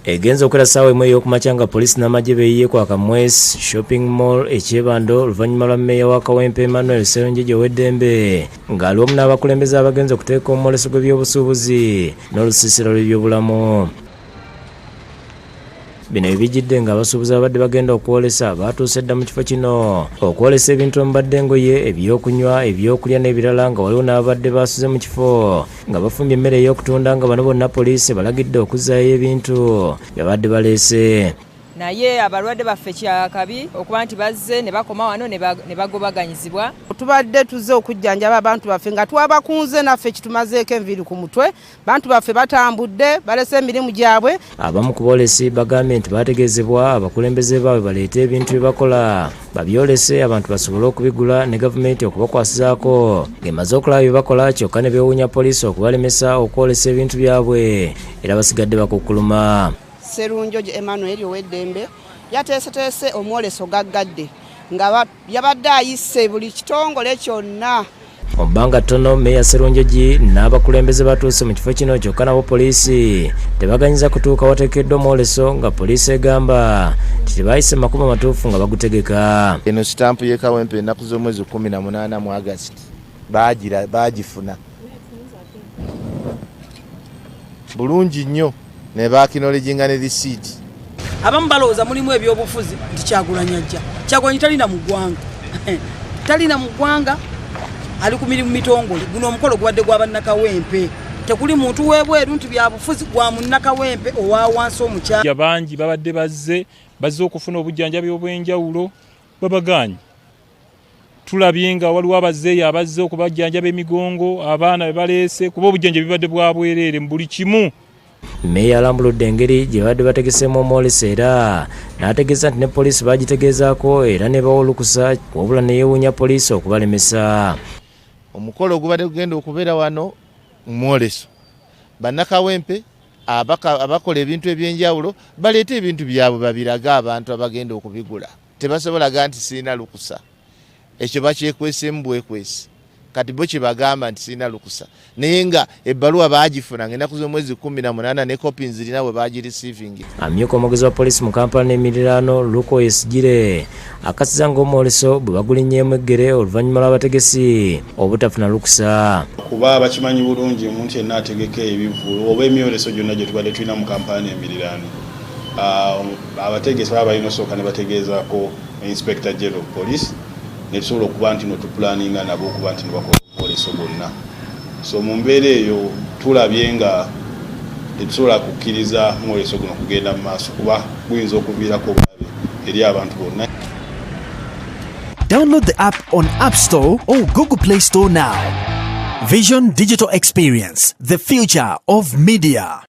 Egenza okwera ssaawa 1 ey'okumakya nga poliisi n'amagye beeyiye ku Akamwesi Shopping Mall e Kyebando oluvannyuma lwa mmeeya wa Kawempe Emmanuel Sserunjogi ow'eddembe ng'ali wamu n'abakulembeze abagenze okuteeka omwoleso gw'ebyobusuubuzi n'olusiisira lw'ebyobulamu. Bino ebijjidde ng'abasuubuzi ababadde bagenda okwolesa baatuuse dda mu kifo kino okwolesa ebintu omubadde engoye, ebyokunywa, ebyokulya n'ebirala, nga waliwo n'ababadde basuze mu kifo nga bafumbye emmere ey'okutunda, nga bano bonna poliisi balagidde okuzzaayo ebintu byabadde baleese. Naye abalwadde baffe kyakabi okuba nti bazze ne bakoma wano ne bagobaganyizibwa. Tubadde tuzze okujjanjaba abantu baffe nga twabakunze, naffe kitumazeeko enviiri ku mutwe. Bantu baffe batambudde, balese emirimu gyabwe. Abamu ku boolesi bagambye nti baategeezebwa abakulembeze baabwe baleete ebintu bye bakola babyolese abantu basobole okubigula ne gavumenti okubakwasizaako ng'emaze okulaba bye bakola, kyokka ne beewuunya poliisi okubalemesa okwolesa ebintu byabwe era basigadde bakukkuluma. Sserunjogi Emmanuel ow'eddembe yateeseteese omwoleso gaggadde nga yabadde ayise buli kitongole kyonna. Mu bbanga ttono Meeya Sserunjogi n'abakulembeze batuuse mu kifo kino, kyokka nabo poliisi tebaganyiza kutuuka wateekeddwa omwoleso, nga poliisi egamba nti tebaayise mu makubo matuufu nga bagutegeka. Eno sitampu y'e Kawempe ennaku z'omwezi 18 mu Agasiti baagifuna bulungi nnyo ne baacknowledginga ne risiiti. Abamu balowooza mulimu ebyobufuzi nti Kyagulanyi ajja. Kyagulanyi talina mu ggwanga, talina mu ggwanga, ali ku mirimu mitongole. Guno omukolo gubadde gwa bannakawempe, tekuli muntu w'ebweru nti byabufuzi, gwa munnakawempe owa wansi omukyala. Bangi babadde bazze okufuna obujjanjabi obw'enjawulo, babagaanyi. Tulabye nga waliwo abazeeyi abazze okubajjanjaba emigongo, abaana be baleese, kuba obujjanjabi bibadde bwa bwereere mu buli kimu. Mmeeya alambuludde engeri gye babadde bategeseemu omwoleso era n'ategeeza nti ne poliisi baagitegeezaako era ne bawa olukusa, wabula ne yeewuunya poliisi okubalemesa. Omukolo ogubadde gugenda okubeera wano mwoleso, bannakawempe abakola ebintu ebyenjawulo baleete ebintu byabwe babirage abantu abagenda okubigula. Tebasobolaga nti sirina lukusa, ekyo bakyekwesemu bwekwesi. Kati bo kyebagamba nti sirina lukusa, naye nga ebbaluwa baagifuna ng'ennaku z'omwezi 18 ne kopi nzirina bwe bagireceivinga. Amyuka omwogezi wa poliisi mu Kampala n'emiriraano Luke Oyesigire akasiza ng'omwoleso bwe bagulinnyeemu eggere oluvannyuma lw'abategesi obutafuna lukusa. Kuba bakimanyi bulungi omuntu yenna ategeka ebivvulu oba emyoleso gyonna gye tubadde tulina mu Kampala n'emiriraano, abategesi baba balina osooka ne bategeezaako Inspector General of Police ne tusobola okuba nti no tuplanninga nabo okuba nti nebakola omwoleso gwonna. So mu mbeera eyo tulabye nga tetusobola kukkiriza mwoleso guno kugenda mu maaso kuba guyinza okuviirako obulabe eri abantu bonna. Download the app on App Store or Google Play Store now. Vision Digital Experience, the future of media.